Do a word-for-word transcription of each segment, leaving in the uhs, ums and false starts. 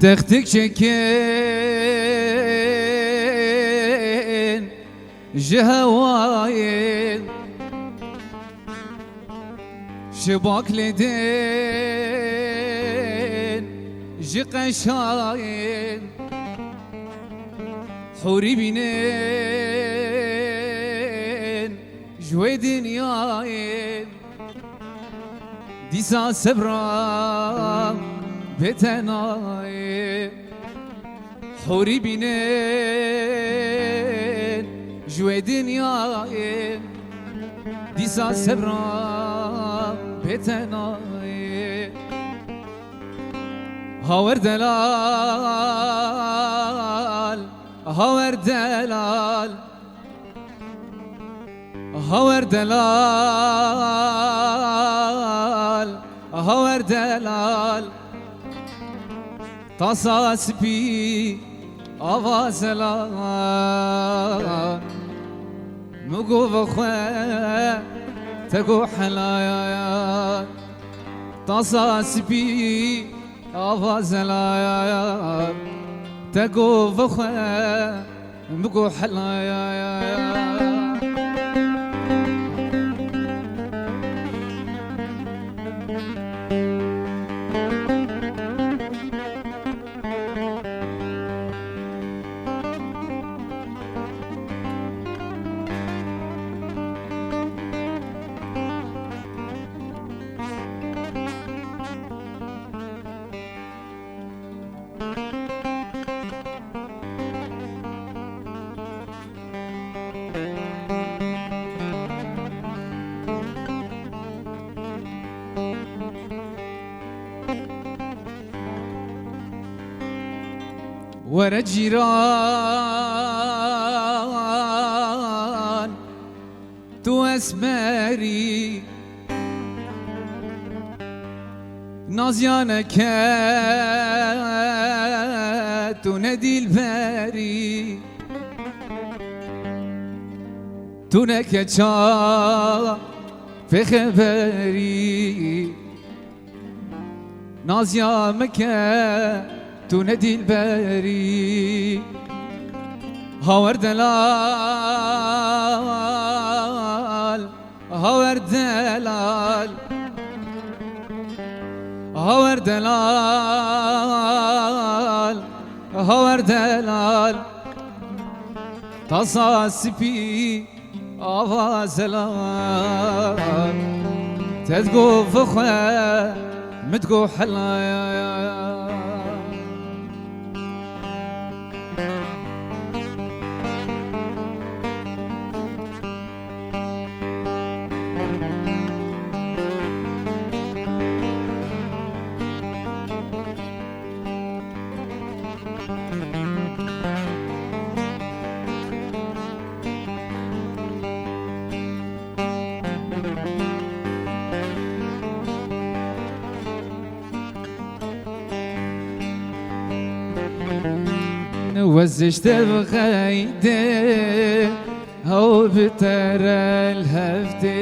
Textik çekin ji hewayê, ji baklêdên, ji qeşayên, hûrî bînin ji wê dinyayê. Dîsa sebra bêtenayê, hûrî bînin ji wê dinyayê. Dîsa sebra bêtenayê. Hawer delal, hawer delal. Hawer delal, hawer delal. Tasa spî, ava zelal. Min got vexwe, te got helaya. Tasa spî, ava zelaya, te got vexwe, min got helaya. Were cîran, tu esmerî, Naziya neke, tu ne dîlberî, tu ne keça pêxemberî. Naziya meke, tu ne dîlberî. Hawer delal, hawer delal, hawer delal, hawer delal. Tasa spî, ava zelal. Te digot vexwe, min digot helaya. Wezişte bi qeyde, hew bi te re li hev tê.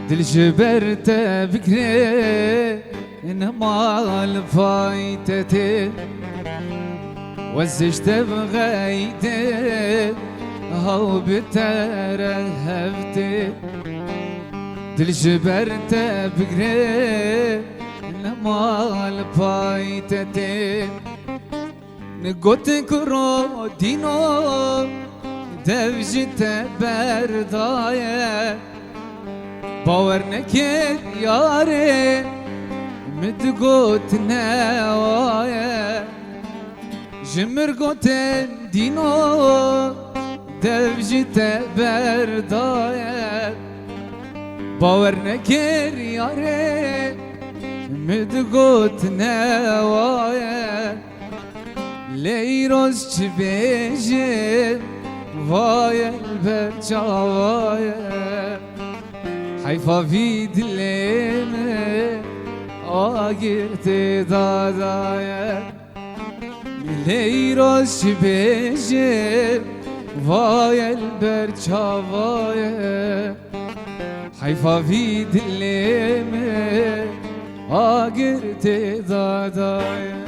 Dil ji ber te bigre, nema li pay te tê. Wezişte bi qeyde, hew bi te re li hev tê. Dil ji ber te bigre, nema li pay te tê. Gotin kuro dîno, dev ji te berdaye. Bawer nekir yarê, min digot newaye. Ji mir gotin dîno, dev ji te berdaye. Bawer nekir yarê, min digot newaye. Lê îroz çi bêjim, vaye li ber çawaye. Heyfa vî dilê min, agir tê dadaye. Leyros ji bêje vaye li ber çavaye. Heyfa vî dilê me agir tê dadaye.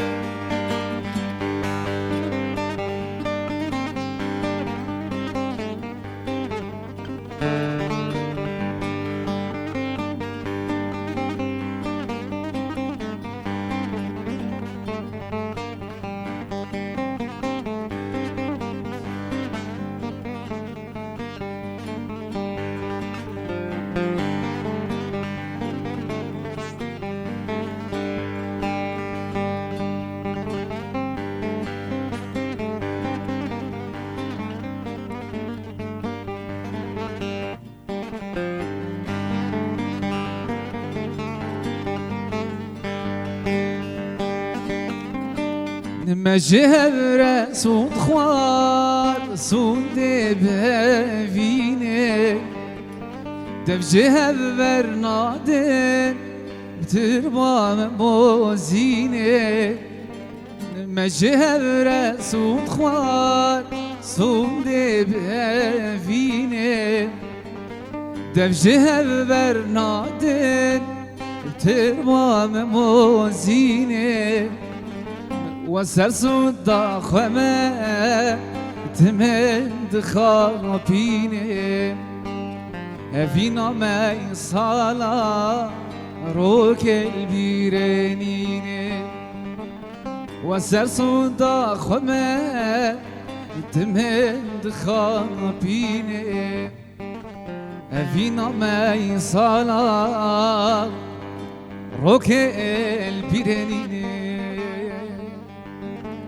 Me ji hev re sûnd xwar, sûndê bi hevînê. Dev ji hev bernadin, bi tirba me mozînê. Me ji hev re sûnd xwar, sûndê bi hevînê. Dev ji hev bernadin, tirba me mozînê. We ser sûnda xwe me, timin dixapînê. Evîna me sala, rokê li bîrê nînê. We ser sûnda xwe me, timin dixapînê. Evîna me însana, rokê li bîrê nînê.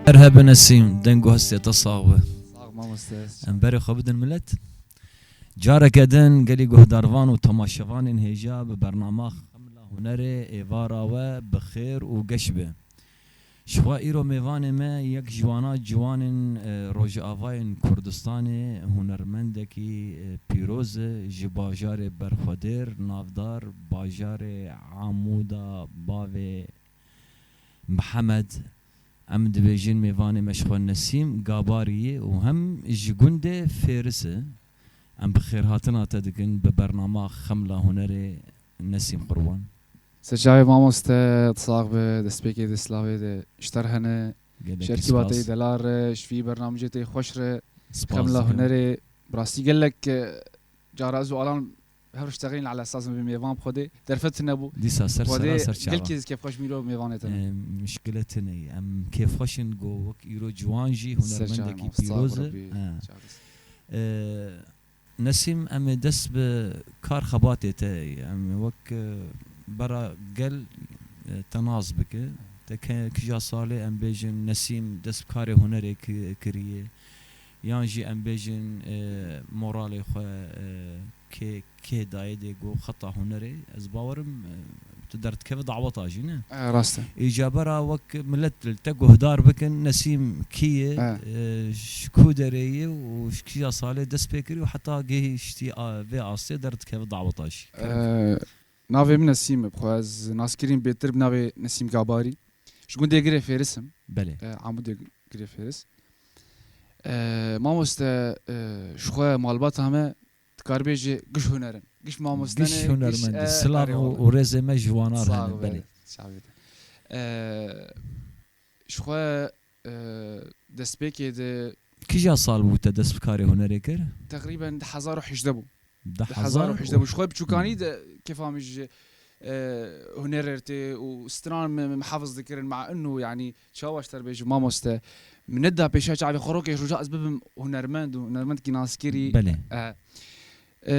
Merhebe Nesîm, deng û hestê te sax be. Sax mamoste. Em berê xwe bidin milet. Careke din gelî guhdarvan û temaşevanên hêja bi bernama Xemla Hunerê êvara we bi xêr û geş be. Ji xwe îro mêvanê me yek ji wana ciwanên, e, Rojavayên Kurdistanê, hunermendekî, e, pîroz e, ji bajarê berxwedêr, navdar bajarê Amûda bavê Mihemed. Em dibêjin mêvanê me ji xwe Nesîm Gabarî ye û hem ji gundê Fêris e. Em bi xêrhatina te dikin bi bernama Xemla Hunerê Nesîm Qurban. Ser çavê mamoste, tu sax be, destpêkê de slavê de ji te re hene. Gelekî spas. Ji erkîba te yê delal re, ji vî bernamecê te yê xweş re. Spas dikim. Xemla Hunerê, bi rastî gelek, e, cara ez û Alan her roj teqîn li esas bi mêvan bi Xwedê derfet tune bû. Dîsa ser sera ser çava. Gelkî ez kêfxweş mîro mêvanê te ne. E, mişkile tune ye. Em kêfxweş in ku wek îro ciwan jî hunermendekî pîroz e. Ser çavê mamoste, sağ ol, Rebî. He. Çavê. E, Nesîm, em ê dest bi kar xebatê te, em ê wek, e, bera gel, e, te nas bike. Te ke-, kija salê em bêjin Nesîm dest bi karê hunerê ki-, kiriye, yan jî em bêjin, e, moralê xwe, e, kê, kê dayê dê go xeta hunerê. Ez bawerim, e, tu derdikeve daweta jî, ne? E, rast e. Îca bera wek milet li te guhdar bikin, Nesîm kî ye, e, ji ku derê ye û ji kîja salê dest pê kirî û heta gihiştî a, vê astê derdikeve daweta jî. E, navê min Nesîm e, bi xwe ez naskirîm bêtir bi navê Nesîm Gabarî. Ji gundê Girê Fêris im. Belê. E, Amûdê Girê Fêris. E, mamoste, e, ji xwe malbata me dikaribêje giş huner in. Giş mamoste ne, giş hunermend in. Giş, e, silav û, û rêzê me ji wana re hene, belê. Sağ be, çavê te. E, ji xwe, e, destpêkê de... Kîja sal bû te dest bi karê hunerê kir? Teqrîben du hezar û hejdeh bû. Du hezar û hejdeh bû. Ji xwe biçûkanî de kêfa min ji, e, hunerê re tê û stran min, min hefiz dikirin, ma inu, yanî, çawa ji te re bêjim, mamoste, min neda pêşiya çavê xwe rokê roja ez bibim hunermend û hunermendkî naskirî. Belê. E, e,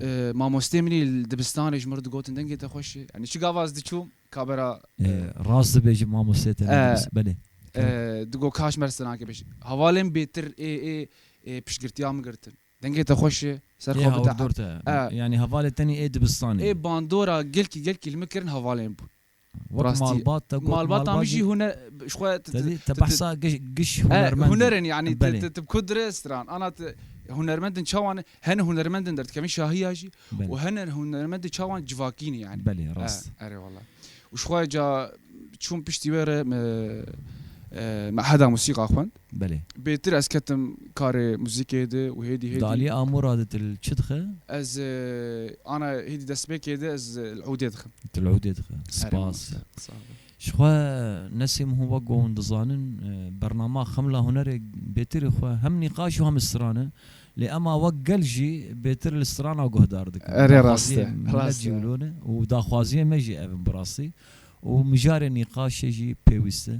e, mamostê min î li dibistanê ji min re digotin, dengê te xweş e. Yanî çi gava ez diçûm, kabera, e, e, rast dibêjim, mamostê te, e, dibist-, belê. E, digo ka ji me re stranekê bêje. Hevalên bêtir ê, ê, ê piştgirtiya min girtin. Dengê te xweş e, ser xwe bide. Ê hawdor te. E. Yanî hevalê tenê ê dibistanê. Ê bandora gelkî, gelkî li min kirin hevalên bûn. Wek malbat te got, malbata min jî huner, ji xwe te, te, te behsa giş, giş hunermend in. Huner in, yanî te, belê, te, te bi ku dire stran. Ana te hunermend in çawan, hene hunermend in derdikevin şahiya jî. Belê. Û hene hunermend in çawan civakî ne yanî. Belê, rast. E, erê wela. Û ji xwe ca çûm piştî wê re, me, e, meheda musîqa xwend. Belê. Bêtir ez ketim karê muzîkê de û hêdî hêdî. Di aliyê amûra de tu li çi dixe? Ez, e, ana hêdî destpêkê de ez, e, li ûdê dixim. Tu li ûdê dixe. Spas. Sağ ol. Ji xwe Nesîm hûn wek ku hûn dizanin, e, bernama Xemla Hunerê bêtirî xwe hem nîqaş û hem stran e. Lê ema wek gel jî bêtir li strana guhdar dikin. Erê, rast e, daxwaziyê millet rast jî e. Wilo ne û daxwaziyê me jî ev in bi rastî. Û mijarê nîqaşê jî pêwîst e.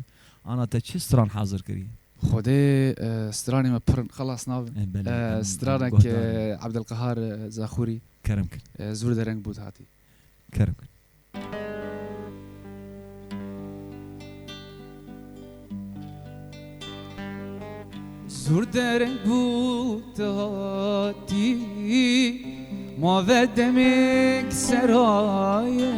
Ana te çi stran hazir kirî? Xwedê, e, stranê me pir in, xelas nabin. E, belê, E, em, em stranek, guhdar in. E, Ebdilqehar, e, Zaxûrî. Kerem kin. E, Zûr dereng bû hatî. Kerem kin. Zûr dereng bû tu hatî, ma ve demek seraye,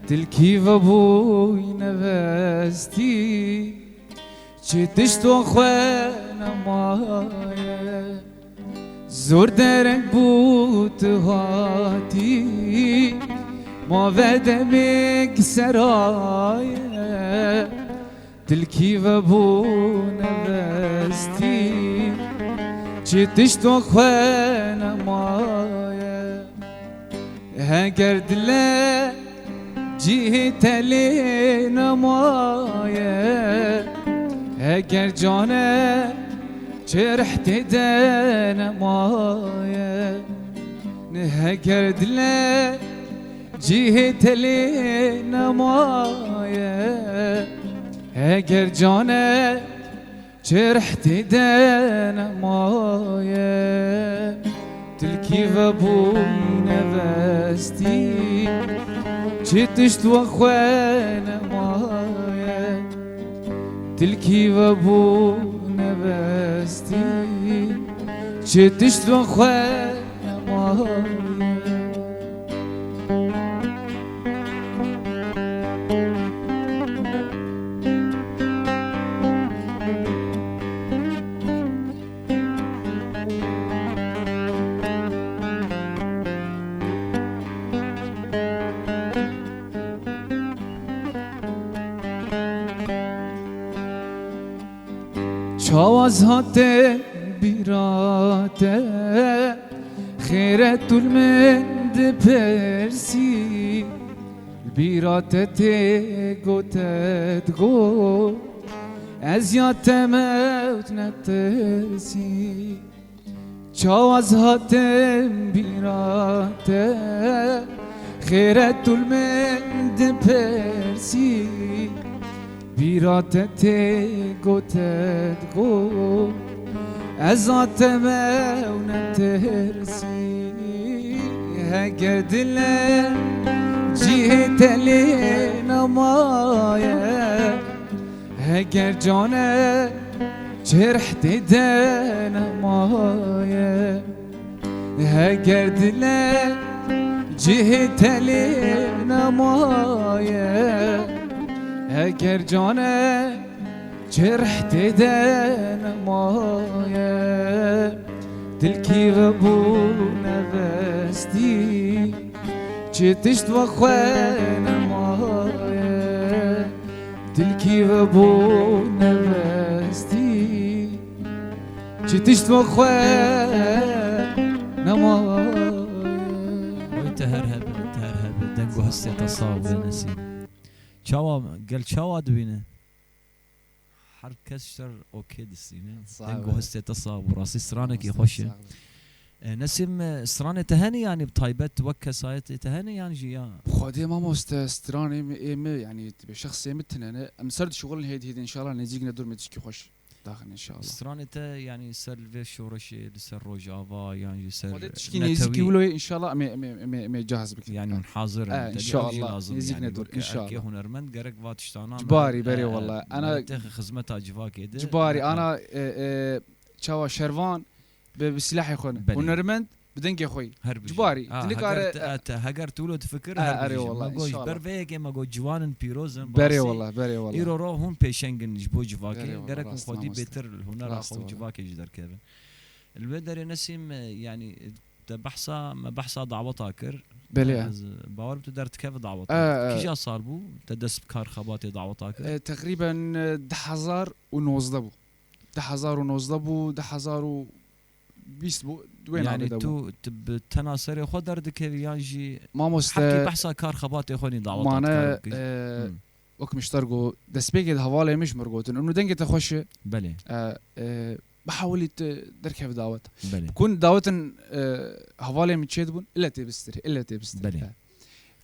tilkî ve bûy nevestî, çi tişt we xwe nemaye. Zor dereng bû tu hatî, ma ve demek seraye, tilkî ve bû nevestî, çi tişt we xwe nemaye. Heger dile cihê te lê nemaye, heger cane çi rih tê de nemaye, heger dile cihê te lê nemaye, heger cane çi rih tê de nemaye, tilkî ve bû nevestî, çi tişt we xwe nemaye, tilkî ve bû nevestî, çi tişt we xwe nemaye. Çawa ez hatim bîra te, xêret û li min dipirsî. Li bîra te tê gote digot, ez ya te mewt netirsî. Çawa ez hatim bîra te, xêret û li min dipirsî. Bîra te tê gote digot, ez a te mew netirsî. Heger dile cihê te lê nemaye, heger cane çi rih tê de nemaye, heger dile cihê te lê nemaye, heger cane çi rih tê de nemaye, tilkî ve bû nevestî, çi tişt we xwe nemaye, tilkî ve bû nevestî, çi tişt we xwe nemaye. Oy, te her hebe, te her hebe. Deng û hestê te sax be Nesîm. Çawa, gel çawa dibîne? Her kes ji te re okey distîne. Sağ ol. Deng û hestê te sax bû. Rastî stranekî xweş e. Sağ ol. E, Nesîm, e, stranê te hene, yanî bi taybet wek kesayetê te hene yan jî ya? Xwedê mamoste, stranê me, ê me, yanî, bi şexsê me tune ne. Em ser dişuxulin hêdî hêdî, înşallah nêzîk ne dûr me tişkî xweş daxin înşallah. Stranê te, yanî, ser li vê şoreşê, li ser Rojava, yan jî ser Xwedê tişkî netewî, nêzîkî wilo ye, înşallah em ê, em ê, em ê, em ê cihaz bikin. Yanî hûn hazir in. E, te dî ew jî înşallah. Lazim, nêzîk yanî, ne dûr, weke înşallah. Erkê hunermend gerek va tiştana me, cibari, berê, e, wela, ana, te xizmeta civakê de. Cibari, e, ana, e, e, çawa şervan bi, bi silahê xwe ne. Belê. Hunermend bi dengê xwe yî. Her bijî. Cibari, ha, dinik heger are, te, e, te, heger tu wilo difikir, e, her bijî. Erê wela, înşallah. Me got, ji ber vê yekê me got ciwan in pîroz in, berê wela, berê wela. Îro ro hûn pêşeng in ji bo civakê. Berê wela, gerek rast xwedî mamoste. Bêtir li huner xwe û civakê jî derkevin. Li wê derê Nesîm, e, yanî, te behsa, me behsa daweta kir. Belê, e. Ez bawer bim tu derdikeve daweta. E, e. Kîja sal bû te dest bi kar xebatê daweta kir? E, teqrîben, e, du hezar û nozdeh bû. Du hezar û nozdeh bû, du hezar û bîst bû, di wê navê de bû. Yani tu, tu bi tena serê xwe derdikevî yan jî Mamoste, hepkî behsa kar xebatê xwe nî daweta mane, dikar bikî? E, Hmm. wek min ji te re got, destpêkê de hevalê min ji min re gotin, û dengê te xweş e. Belê. E, e, bihewilî tu derkevî dawet. Belê. Kun dawetin, e, hevalê min çêdibûn, îlle tê bistirê, îlle tê bistirê. Belê. E.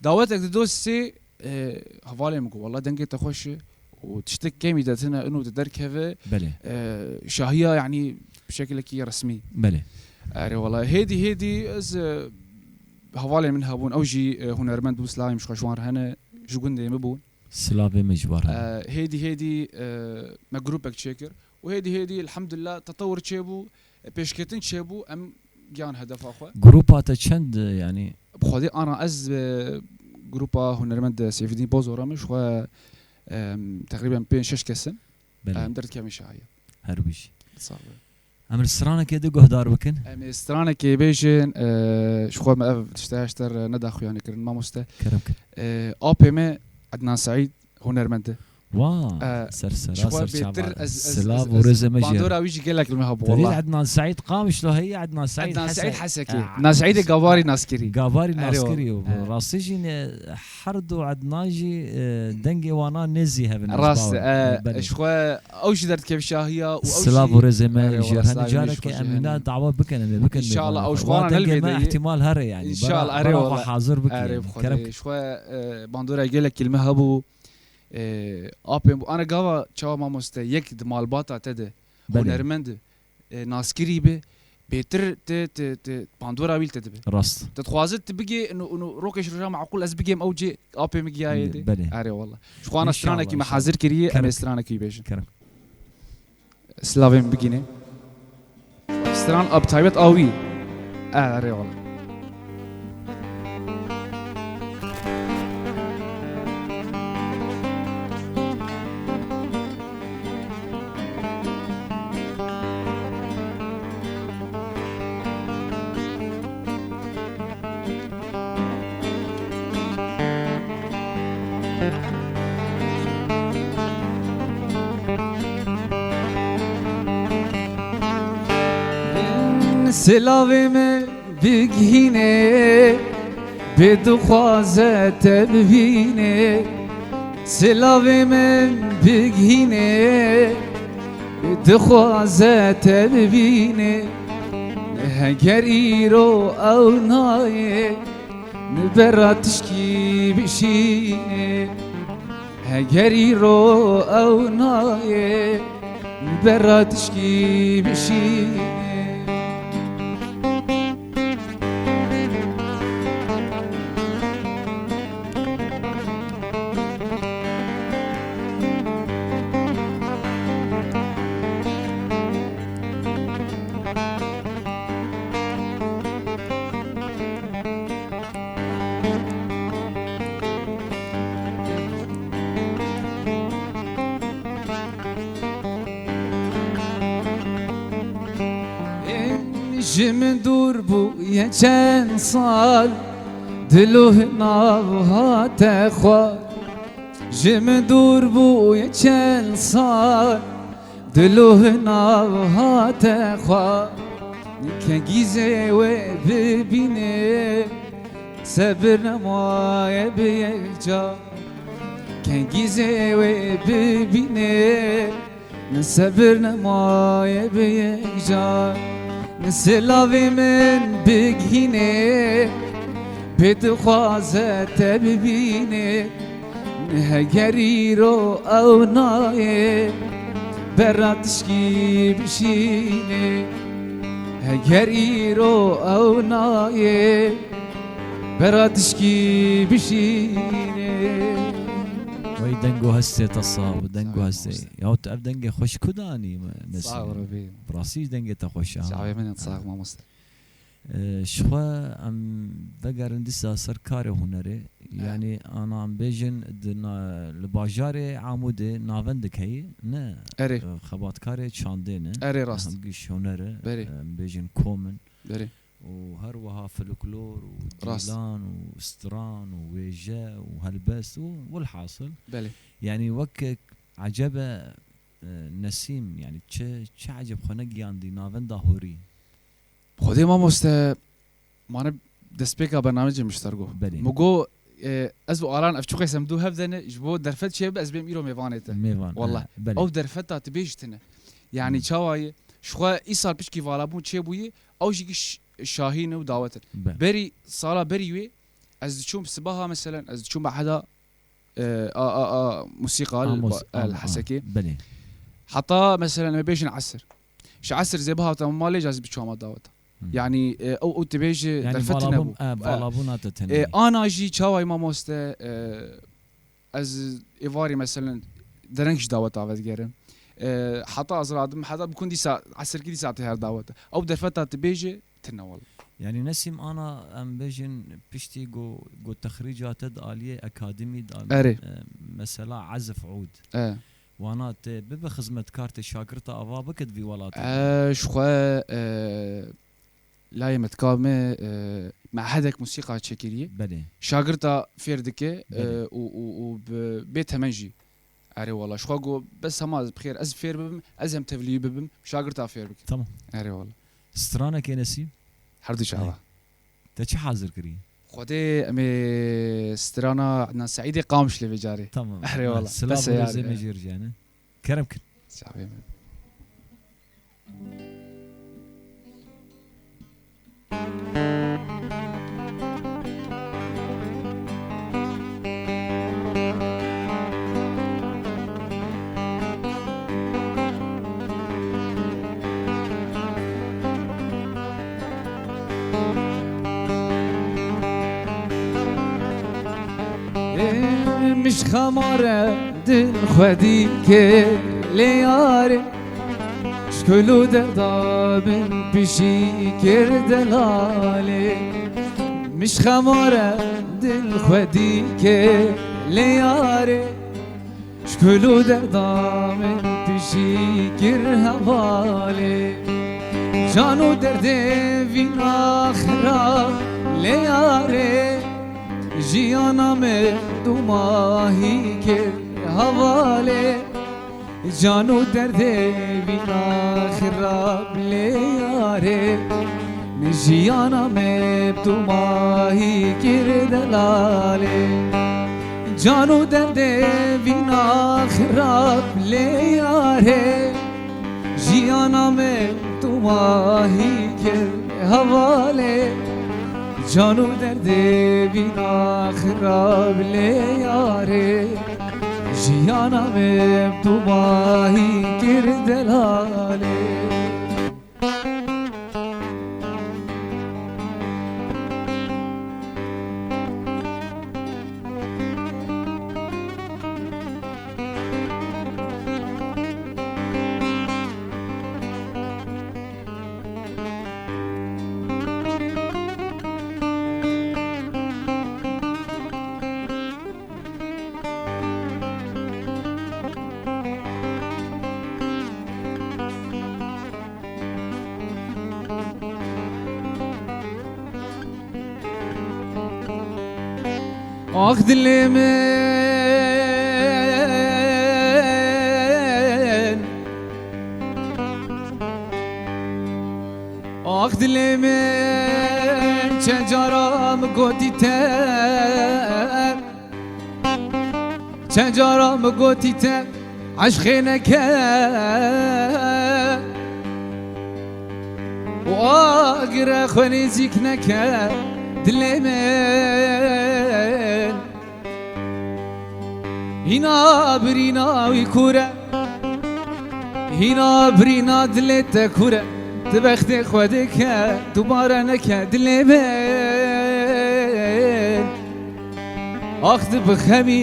Dawetek di doz sê, e, hevalê min got, "Walla dengê te xweş e û tiştek kemî de tune û tu derkeve." Belê. E, şahiya, yanî, bi şekilekî resmî. Belê. Erê wala. Hêdî hêdî ez, e, hevalê min hebûn, ew jî, e, hunermend bû, silavê min ji xwe ji wan re hene, ji gundê min bûn. Silavê min ji wan re. E, hêdî hêdî, e, me grûpek çêkir û hêdî hêdî elhamdulillah tetewur çêbû, e, pêşketin çêbû, em giyan hedefa xwe. Grûpa te çend, e, yanî? Bi Xwedê ana ez, e, grûpa hunermend Seyfeddîn Bozora min ji xwe, e, teqrîben pênc şeş kes in. Belê. Em derdikevin şahiya. Her bijî. Sağ ol. Em li stranekê di guhdar bikin. Em ê stranekê bêjin, e, ji xwe me ev tişteya ji te re neda xuyanî kirin, mamoste. Kerem kir. E, apê me Ednan Seîd hunermend e. Wa, e, ser sera, ji xwe ser çava. Bêtir ez, ez, silav ez, û rêzê me jê re. Bandora wî jî gelek li me hebû, te dît wala. Ednan Seîd Qamişlo heye, Ednan Seîd Hese-, Ednan Seîd Hesekê. Ah, Ednan Seîdê Gavarî naskirî. Gavarî naskirî û rastî jî ne, her du Ednan jî, e, dengê wana nêzî hevin. Rast e, e, belê. Ji xwe ew jî derdikeve şahiya û ew jî. Silav û rêzê me jê re hene. Erê wala, silavê min jî xwe jê hene. Carekê em wina dawa bikin, em ê bikin. Înşallah, ew ji xwe re dengê me îhtîmal here yanî. Înşallah, erê wala. Bera xwe hazir bikin. Erê bi Xwedê. Kerem kir. Ji xwe, e, bandora gelekî li me hebû. E, apê bû. Ana gava çawa mamoste, yek di malbata te de. Belê. Hunermend e, naskirî be, bêtir te, te, te bandora wî li te dibe. Rast. Te dixwaze tu bigê, û, û rokê ji roja meqûl ez bigêm ew cê apê min giyayê de. Belê. Erê wala. Ji xwe stranekî me hazir kiriye, em ê stranekî bêjin. Kerem. Silavê min bigîne. Stran a bi taybet a wî. Erê wala. Silavê min bigihîne, bê dixwaze te bibîne. Silavê min bigihîne, bê dixwaze te bibîne. Heger îro ew nayê, li bera tişkî bişîne. Heger îro ew nayê, li bera tişkî bişîne. Ji min dûr bûye çend sal, dil û nav hate xwar. Ji min dûr bûye çend sal, dil û nav hate xwar. Kengî zê wê bibîne, sebir nemaye bi yek car. Kengî zê wê bibîne, min sebir nemaye bi yek car. Min silavê min bigihîne, bê dixwaze te bibîne. Heger îro ew nayê, bera tişkî bişîne. Heger îro ew nayê, bera tişkî bişîne. Wey deng û hestê te sax bi, deng û hestê. Sağ ol, mamoste. Ya tu ev dengê xweş ku danî me, Nesî? Sağ ol, Rebî. Bi rastî jî dengê te xweş e, ha. Çavê min sax, mamoste. Ee, ji xwe em vegerin dîsa ser karê hunerê. Evet. Yanî ana em bêjin di na-, li bajarê Amûdê navendek heye, ne? Erê. Ee, xebatkarê çandê ne? Erê, rast. Hemgiş huner e. Berê. Em bêjin kom in. Berê. û her wiha folklor û Rast. dîlan û stran û wêje û helbest û wilhasil. Belê. Yanî wek ecebe, e, Nesîm, yanî çi, çi eceb xwe negiyandî navenda horî? Xwedê mamoste, mane destpêka bernameyê min ji te re got. Belê. Min got, e, ez û Alan ev çiqas em du hev de ne, ji bo derfet çêbibe ez bêm îro mêvanê te. Mêvan, Wallah. e, belê. Ew derfeta tu bêjî tune. Yanî Hmm. çawa ye? Ji xwe îsal pişkî valabûn çêbûyî, ew jî ş-, şahîn û dawet in. Be. Berî, sala berî wê, ez diçûm sibaha meselen, ez diçûm beheda, e, a, a, a, musîqa A, li mos-, ba-, a, el a, Hesekê. belê. Heta meselen em ê bêjin esir. Ji esir zê bihata malê cazî biçûma daweta. Hı. Yanî, e, ew, ew tu bêjî Yani derfet tune valabûn, bû. e, E, valabûna te tune e, bû. ana jî çaway mamoste, e, ez êvarî meselen dereng ji daweta vedigerim. E, heta ez radim, heta bikun dîsa, esirkî dîsa tê her daweta. Ew derfeta tu bêjî, tune wala. Yani Nesîm ana em bêjin piştî go, go texrîca te di aliyê akademî de, Erê. e, mesela ezif ûd. E. Wana te bibe xizmetkar te şagirta ava bike di vî welatê de. E, ji xwe, e, layê me dika me, e, mehedek musîqa çêkiriye. Belê. Şagirta fêr dike, e, Belê. û, û, û bi, bê temen jî. Erê wala. Ji xwe got, bes hema ez bi xêr, ez fêr bibim, ez hem tevlî bibim, şagirta fêr bikim. Tamam. Erê wala. Stranekê Nesîm? Her du çava. Te çi hazir kirî? Xwedê em ê strana Ednan Seîdê Qamişlê vê carê. Tamam. Erê wala. Silav Bes û e rêzê yarê. me jê re jî hene. Kerem kin. Çavê min. Mişxamare dil xwedî kê lê yarê. Ji kul û derda min pişî kir delalê. Min ji xemare dil xwedî kê lê yarê. Ji kul û derda min pişî kir hevalê. Can û derdê vîna xirab lê yarê. Jiyana min dumahî kir hevalê. Can û derdê vîna xirab lê yarê. Min jiyana me bi tu mahî kir delalê. Can û derdê vîna xirab lê yarê. Jiyana me bi tu mahî kir hevalê. Can û derdê vîna xirab lê yarê. Jiyana me bi tu mahî kir delalê. Ax dilê min, ax dilê min, çend cara min gotî te, çend cara min gotî te, eşqê neke û agire xwe nêzîk neke dilê min. Hîna birîna wî kûr e, hîna birîna dilê te kûr e. Tu bextê xwe dike, dubare neke dilê min. Ax tu bixemî,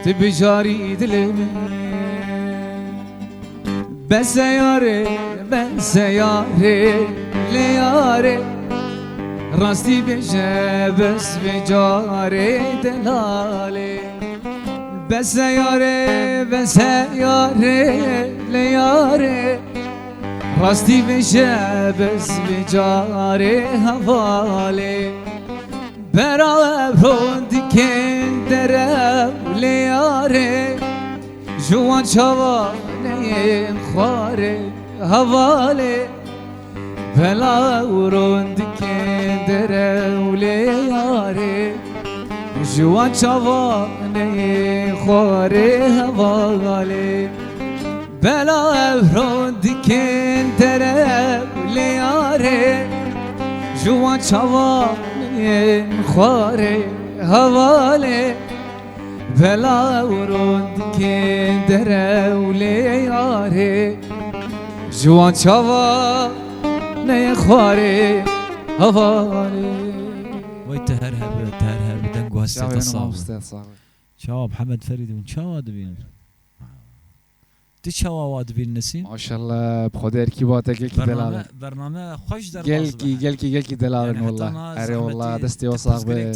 tu bijarî dilê min. Bes e yarê, bes e yarê, lê yarê. Rastî bêje bes vê carê delalê. Bes e yarê, bes e yarê, lê yarê. Rastî vêje bes vê carê hevalê. Bera evro dikin dere û lê yarê. Ji wan çavaneyên xwarê hevalê. Bela û ron dikin dere û lê yarê. Ji wan çavaneyên xwarê hevalê. Bela evro dikin dere û lê yarê. Ji wan çavanên xwarê hevalê. Bela evro dikin dere û lê yarê. Ji wan çavanên xwarê hevalê. Wey te her hebe, te her hebe deng û hestê te sağ be. Çawa Mihemed Ferîd hûn çawa dibînin? Tu çawa wa dibîn Nesîm? Maşallah, bi Xwedê erkî bate gelkî delal e. Bername, bername xweş derbas be. Gelkî, gelkî, gelkî delal in walla. Erê walla, destê we sax be.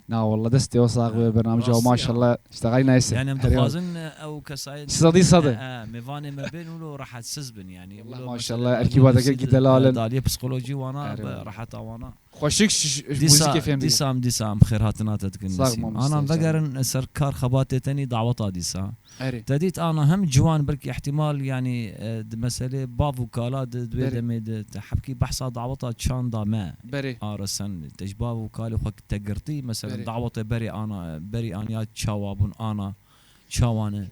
Na walla, destê we sax be, bername çawa maşallah. Îşte xay neyse. Yani em dixwazin ew kesayê sadî sade. Mêvanê me bên û rahatsiz bin yani. Walla maşallah, erkî bate gelkî delal in. Daliyê psikolojî wana, reheta wana. Xweşik muzîkê fêm dikin. Dîsa em, dîsa em xêrhatina te dikin Nesîm. Ana em vegerin ser kar xebatê te nî daweta dîsa. Erê. Te dît ana hem ciwan belkî ihtimal, yanî, e, di meselê bav û kala di, di wê demê de te hebkî behsa daweta çanda me. Berê. A resen te ji bav û kalê xwe te girtî, meselen dawetê berê ana, berî aniya çawa bûn ana, çawa ne?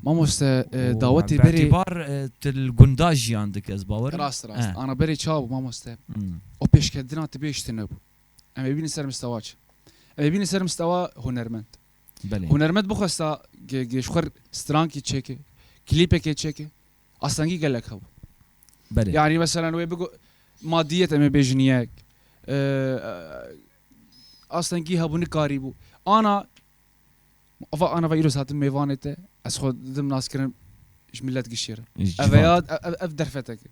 Mamoste, e, dawetê berê. Îtibar, e, tu li gunda jiyan dike, ez bawer im. Rast, rast. Ana berê çawa bû mamoste? Hmm. O pêşketina tu bêş tune bû. Em ê bînin ser mistewa çi? Em ê bînin ser mistewa hunermend. Belê. Hunermend bixwesta ge-, ge-, ji xwe strankî çêke, klîpekê çêke, astengî gelek hebû. Belê. Yani mesela wê bigo madiyet em ê bêjin yek, e, e, astengî hebû, nikarîbû. Ana Ava, ana va îro satim mêvanê te, ez xwe didim naskirin ji millet gişê re. Ev ya, ev, ev, ev derfetek e.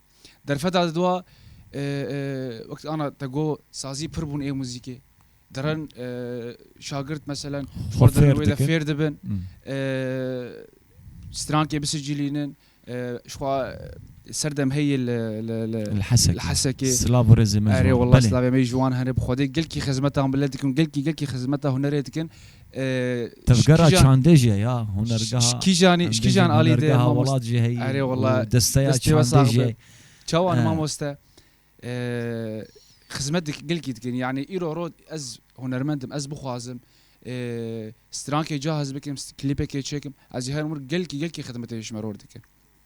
Derfeta diwa, e, e, wek ana te go sazî pir bûn ê muzîkê. Deren, e, şagirt meselen, xwe dirin wê de fêr dibin. E, strankê bisicilînin, e, ji xwe, e, serdem heye li, li, li, li Hesekê. Silav û rêzê me ji wan. Erê wela silavê me ji wan hene, bi Xwedê gelkî xizmeta millet dikin, gelkî, gelkî xizmeta hunerê dikin. E, tevgera çandê jî ya, hunergeha, ji kîjanî, ji kîjan alî de, hunergeha welat jî heye. Erê wela, desteya çandê jî. Çawan mamoste, e, xizmet dik-, gelkî dikin. Yani îro ro ez hunermend im, ez bixwazim, e, strankê cahaz bikim, st-, klîpekê çêkim, ez jî her umir gelkî, gelkî xizmetê ji me ror dikim.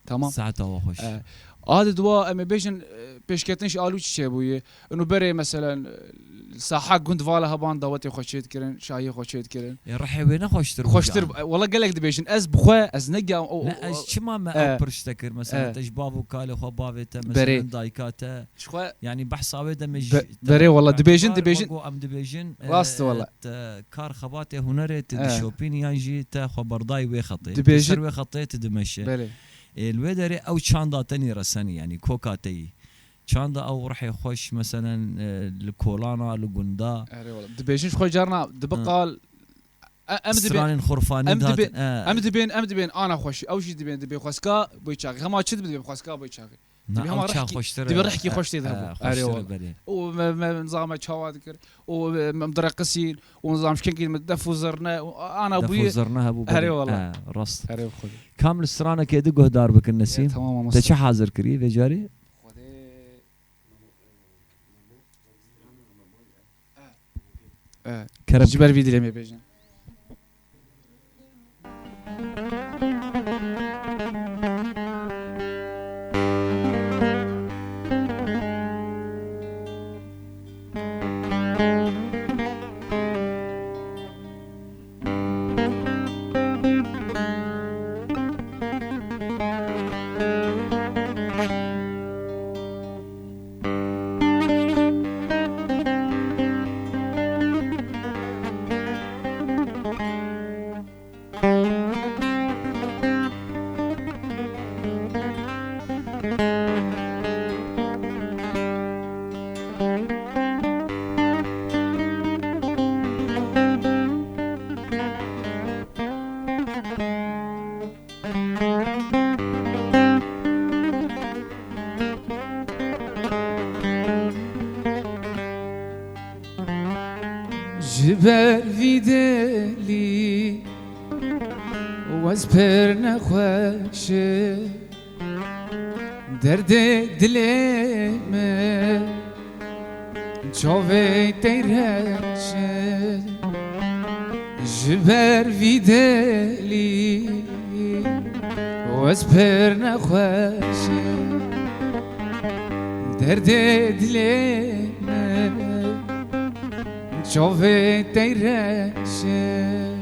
Tamam. Saeta we xweş. E, a di dua em ê bêjin, e, pêşketin ji alû çi çêbûye. Û berê, meselen, e, saha gund vala heban dawetê xwe çê dikirin, şahiyê xwe çê dikirin. Ê, rihê wê ne xweştir bû? Xweştir, e, wela gelek dibêjin. Ez bi xwe, ez ne gam-, o, ne, o, ez çima me e, ew pirş te kir? Mesela, e, te ji bav û kalê xwe, bavê te, mesela, dayika te. Ji xwe. Yani behsa wê demê jî. Be-, berê wela dibêjin, dibêjin. Em dibêjin, e, rast wela. Te kar xebatê hunerê tu dişopînî yan jî te xwe berdayî wê xetê. Dibêjin. Tu ser wê xetê tu dimeşe. Belê. Ê, li wê derê ew çanda te nî resenî, yanî koka te yî. Çanda ew rihê xweş, meselen, e, li kolana, li gunda. Erê wela. Dibêjin ji xwe carna dibe qal, e, em dibê-, stranên xurfanî em dihatin, dibê-, e. Em dibên, em dibên ana xweşî. Ew jî dibên, dibê xweska boy çaxê. Hema çi dibe, dibê xweska boy çaxê. Na, dibê hema ew çax rihkî, xweştir e. Dibê rihkî xweş tê de hebû. E, xweştir e, belê. Û me, me, nizam me çawa dikir. Û me, me direqisîn. Û nizam şkenkî me def û zirne, û ana bûyî. Def û zirne hebû, belê. Erê wela. E, rast. Erê bi Xwedê. Kam li stranekê di guhdar bikin Nesîm? E, tamam, mamoste. Te çi hazir kirî vê carê? Xwedê. E, kerem. Ji ber vî dilê me bêjin. Ez pir nexweş im, derdê dilê min, çavê tey reş in, ji ber vî delî ez pir nexweş im, derdê dilê min, çavê tey reş in.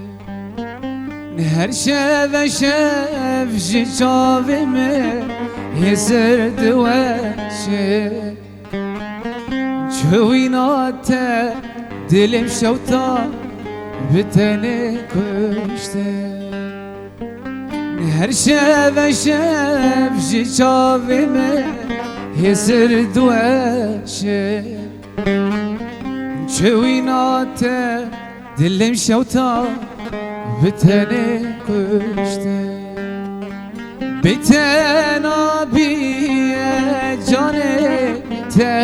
Her şeve şev ji çavê min hêsir diweşe. Çi wîna te dilê min şewta bi tenê kuşte. Her şeve şev ji çavê min hêsir diweşe. Çi wîna te dilê min şewta bi tenê kuşte. Bê te nabiye canê, bê te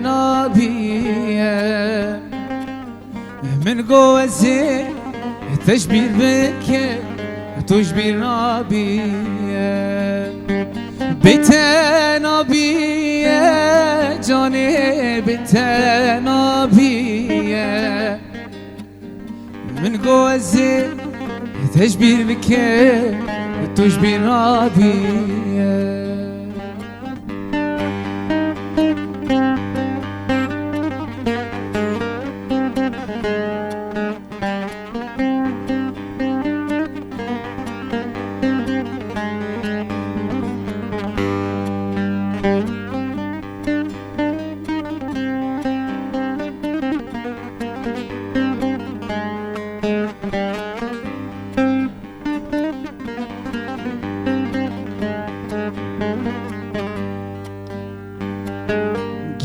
nabiye. Min got ez ê te ji bîr bikim, tu ji bîr nabiye. Bê te nabiye canê, bê te nabiye. Min got ez ê te ji bîr bikim, tu ji bîr nabiye.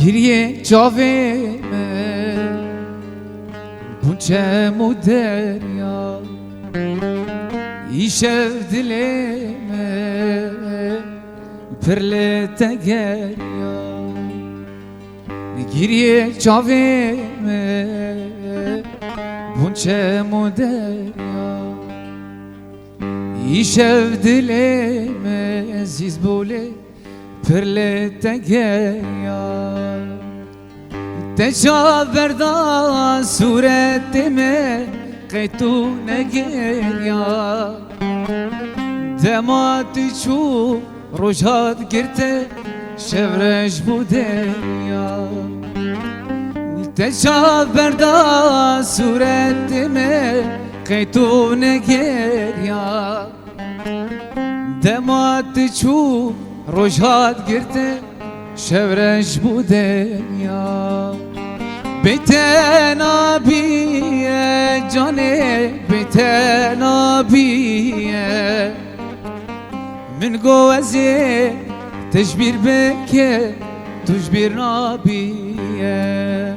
Giriyê çavê me bûn çem û derya. Îşev dilê me pir li te geriya. Giriyê çavê me bûn çem û derya. Îşev dilê me zîz bû lê pir li te geriya. Te çav berda sûretê me qey tu negeriya. Dema tu çû roj hat girte, şevreş bû derya. Te çav berda sûretê me qey tu negeriya. Dema tu çû roj hat girte, şevreş bû derya. Bê te nabiye canê, bê te nabiye. Min got ez ê te ji bîr bikim, tu ji bîr nabiye.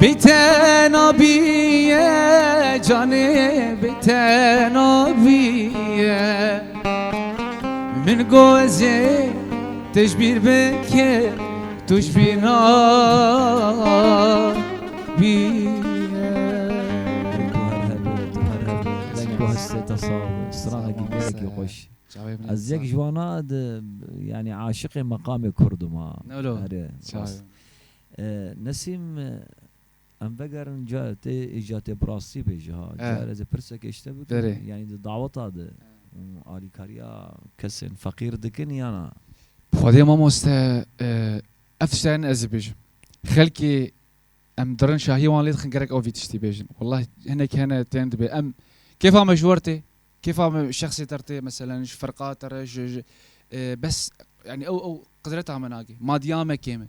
Bê te nabiye canê, bê te nabiye. Min got ez ê te ji bîr bikim, tu ji bîr nabiye. Deng ku her hebe, tu her hebe. Deng ku hestê te sax be. Stranekî gelekî xweş. Çavê min Ez yek sağ. Ji wana di, yani aşiqê meqamê Kurd im ha. Ne lo? Erê, Çavê rast. min. E, Nesîm, e, em vegerin ca tê îca tê bi rastî bêje ha. E. Ca ez ê pirsekê ji te bikim. Berê. Yani di daweta de û alîkariya kesên feqîr dikin yana? Xwedê mamoste, e, ev tiştên ez ê bêjim. Xelkê em dirin şahiyê wan lê dixin gerek ew vî tiştî bêjin. Wellahî hinek hene tên dibê. Em kêfa me ji we re tê, kêfa me şexsê te re tê, meselen ji firqa te re, ji, ji, e, bes, yani ew, ew qidreta me nake. Madiya me kêm e.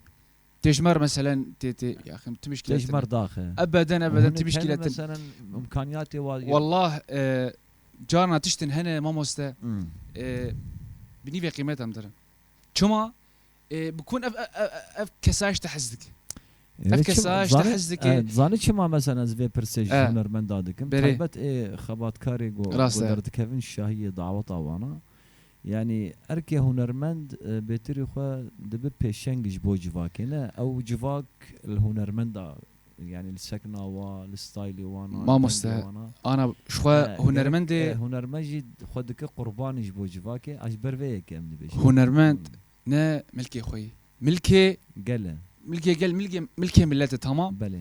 Tê ji me re meselen tê, tê, yaxim, tu mişkîle Tê ji me re daxe. Ebeden, ebeden, tu mişkîle hene, meselen, imkaniyatê wa Wallah, e, carna tiştin hene mamoste, Hmm. e, bi nîvê qîmet em dirin. Çima? E, bi kun ev, ev, ev, ev kesa ji te hez dike. Ev Evet, kesa çima, ji te zanî, hez dike. e, zanî çima mesela ez vê pirsê ji E. hunermenda dikim? Berê. Taybet ê xebatkarê go, Rast go e. derdikevin şahiyê daweta wana. Yani erkê hunermend, e, bêtirî xwe dibi pêşeng ji bo civakê ne. Ew civak li hunermenda Yani li sekna wa, li staylê wana, Mamoste, dengê wana. Ana, ji xwe He, hunermendê gerek, e, hunermend jî xwe dike qurbanî ji bo civakê, a ji ber vê yekê em dibêjin. Hunermend Hmm. ne milkê xwe yî. Milkê Gel e. milkê gel, milkê, milkê millet e, tamam. Belê.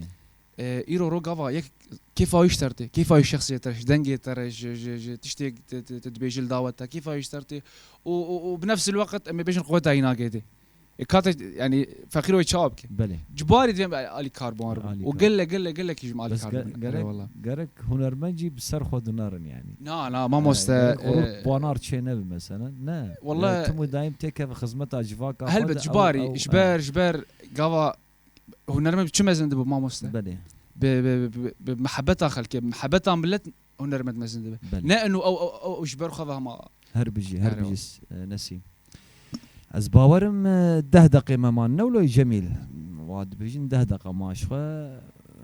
E, îro ro gava yek kêfa wî ji te re tê, kêfa wî şexsiyê te re, ji dengê te re, ji, ji, ji tiştê te, te, te dibêjî li dawet te, kêfa wî ji te re tê. Û, û, û bi nefsil weqt em ê bêjin quweta wî nagê dê. E, kate, yani, feqîr wê çawa bike? Belê. Cibarî divê em alî kar biwan re bin. Alî Û kar. Gelek, gelek, gelekî ji me alî Bes kar ge-, dibin. gerek, Eyvallah. gerek hunermend jî bi ser xwe dinerin yani. Na, na, mamoste, E, gerek e, rûp banar çê nebe mesela. Ne. Wallah. Ya, tim û daîm têkeve xizmeta civaka xwe Helbet, de, ew, cibarî, ew, ji ber, ew. ji ber gava hunermend çi mezin dibe mamoste? Belê. Bi, bi, bi, bi, bi mihebeta xelkê, bi mihebeta millet hunermend mezin dibe. Belê. Ne inu ew, ew, ew, ew ji ber xwe ve hema. Her bijî, her Her bijî, ew. e, Nesîm. Ez bawerim, e, deh deqê me man ne wilo Cemîl? Wa dibêjin deh deqa ma ji xwe, e,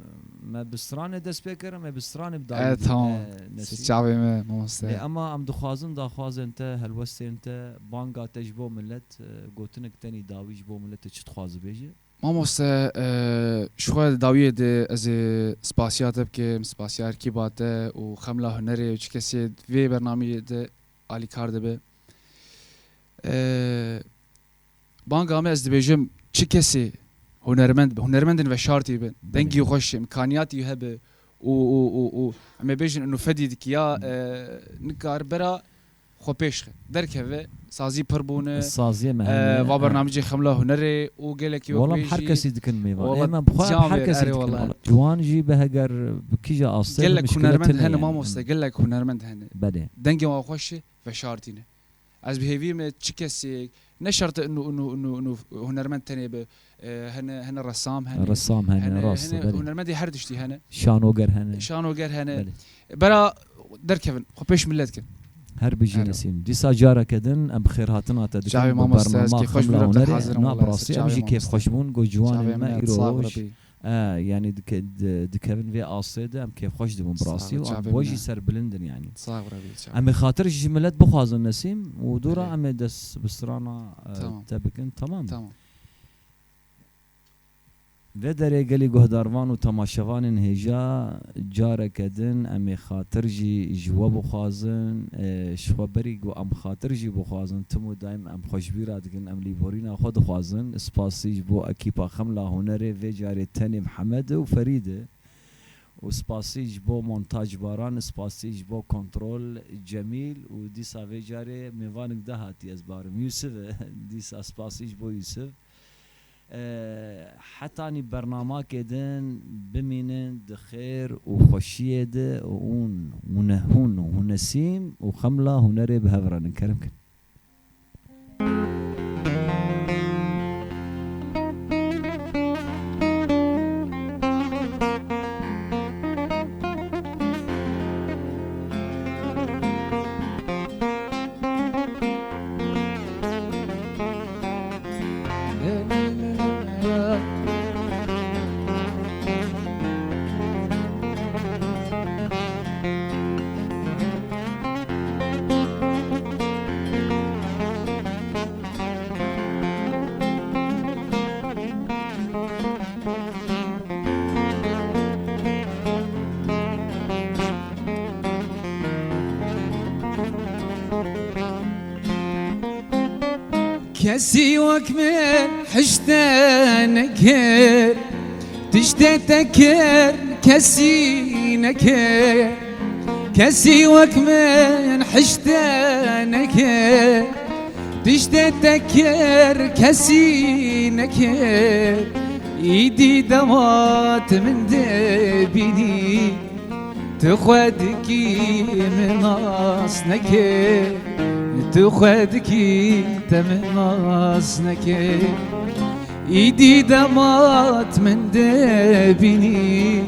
me bi stranê dest pê kirin, me bi stranê bi dawî E, tamam. e, Nesîm. Siz çavê me, mamoste. Lê ema em dixwazin daxwazên te, helwestên te, banga te ji bo millet, e, gotinek tenî dawî ji bo milletê çi dixwazi bêje? Mamoste, e, ji xwe di dawiyê de ez ê spasiya te bikim, spasiya erkîba te û Xemla Hunerê û çi kesê vê bernameyê de alîkar dibe. E, banga me ez dibêjim, çi kesê hunermend be, hunermendên veşartî bin, Belê. dengî xweş, imkaniyatî hebe û, û, û, û em ê bêjin inu fedî dike ya, e, nikar bera xwe pêş xe. Derkeve, sazî pir bûne. Saziyê me E, hene, va e. bernamecê Xemla Hunerê û gelekî wek Walam wê her jî. kesî dikin mêvan. Wala Ê me bi xwe her camêr, kesî erê dikin wala. wala. Ciwan jî bi heger bi kîja astê Gelek mişkile hunermend tune hene yani. mamoste, gelek hunermend hene. Belê. Dengê wan xweş e, veşartî ne. Ez bi hêvî me çi kesê, ne şert e inu, inu, inu, inu hunermend tenê be, e, hene, hene resam hene. Resam hene, Hene, rast e, hene belê. hunermendê her tiştî hene. Şanoger hene. Şanoger hene. Belê. Bera derkevin, xwe pêş millet kin. Her bijî Her Nesîm. Dîsa careke din em bi xêrhatina te dikin Çavê bi mamoste, ez bernama kêfxweş Xemla bûm, te Hunerê. hazir im Na, bi wala, rastî em çavê jî mamoste. kêfxweş bûn, got ciwanên Çavê me me, îro sağ ol roj, Rebî. e, yanî dike-, di-, dikevin vê astê de em kêfxweş dibin bi Sağ rastî ol, û em çavê bo me. jî serbilind in yanî. Sağ ol Rebî, çavê Em ê me. xatir ji millet bixwazin Nesîm û dûra Belê. em ê dest bi strana, e, Tamam. te bikin, tamam. Tamam. Vê derê gelî guhdarvan û temaşevanên hêja, careke din em ê xatir jî ji we bixwazin, e, ji xwe berî ku em xatir jî bixwazin, tim û daîm em xwe ji bîra dikin, em lîborîna xwe dixwazin. Spasî ji bo ekîpa Xemla Hunerê, vê carê tenê Mihemed e û Ferîd e. Û spasî ji bo montaj Baran, spasî ji bo kontrol Cemîl û dîsa vê carê mêvanik de hatî ez barim Yûsif e. Dîsa spasî ji bo Yûsif. E, hetanî bernamakê din bimînin di xêr û xweşiyê de û hûn, hûne hûn û hûnesîm û Xemla Hunerê bi hev re nin. Kerem kin. Kesî wek min hişte nekir, tiştê te kir kesî nekir. Kesî wek min hişte nekir, tiştê te kir kesî nekir. Îdî dema tu min dibînî, tu xwe dikî min nas nekir, tu xwe dikî te min nas nekir. Îdî dema tu min dibînî,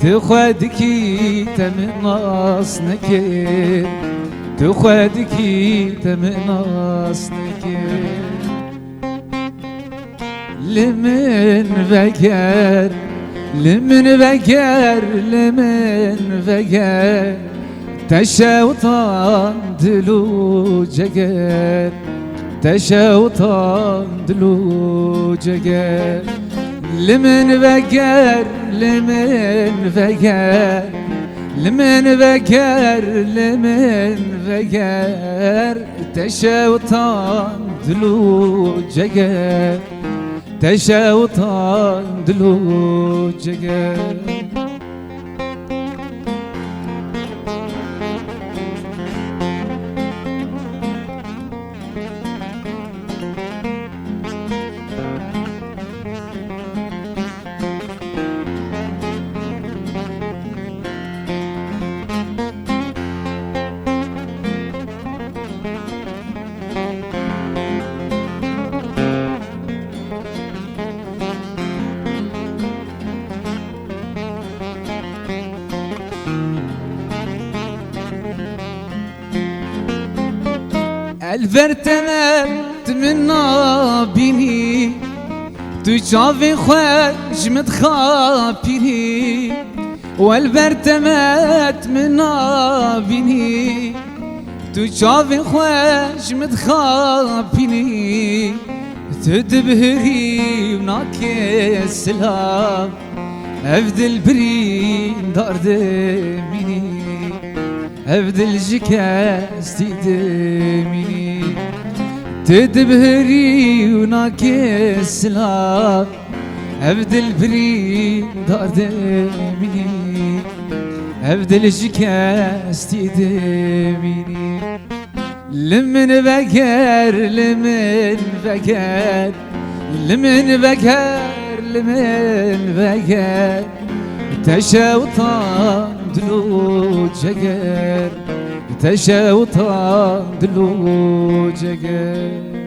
tu xwe dikî te min nas nekir, tu xwe dikî te min nas nekir. Li min veger, li min veger, li min veger. Te şewtan dil û ceger, te şewtan dil û ceger. Li min veger, Li min veger, li min veger, li min veger, te şewtan dil û ceger, te şewtan dil û ceger. Elbert, Elbert, min nabînî, tu çavên xwe ji min dixapînî. Elbert, Elbert, min nabînî, tu çavên xwe ji min dixapînî. Tu dibihirî û nakê silav, ev dil birîndar dimînî, ev dil ji kestî dimînî. Tu dibihirî û nakê silav, ev dil birîndar dimînî, ev dil ji kestî dimînî. Li min veger, li min veger, li min veger, li min veger, te şewtan dil û ceger, te şewtan dil û ceger.